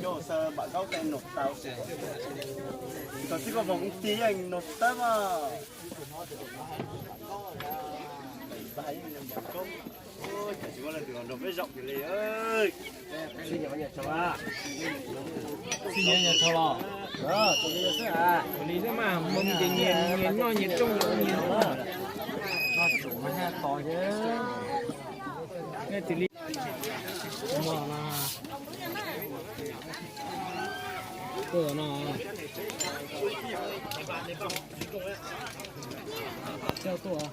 Yog sa npam kaub tej noj tau, txog txij koj vog ub ti yeej noj tawb mas. Cas tsis muaj leej twg los nrog peb zaum li. Xib nyias nyias tsaug los, tus li xwb mas, mus nyias nyias noj nyias rooj nyias. Noj tsum mas nyaj tos thiab. Nyob tsis li. Tuaj no. Coj tuaj.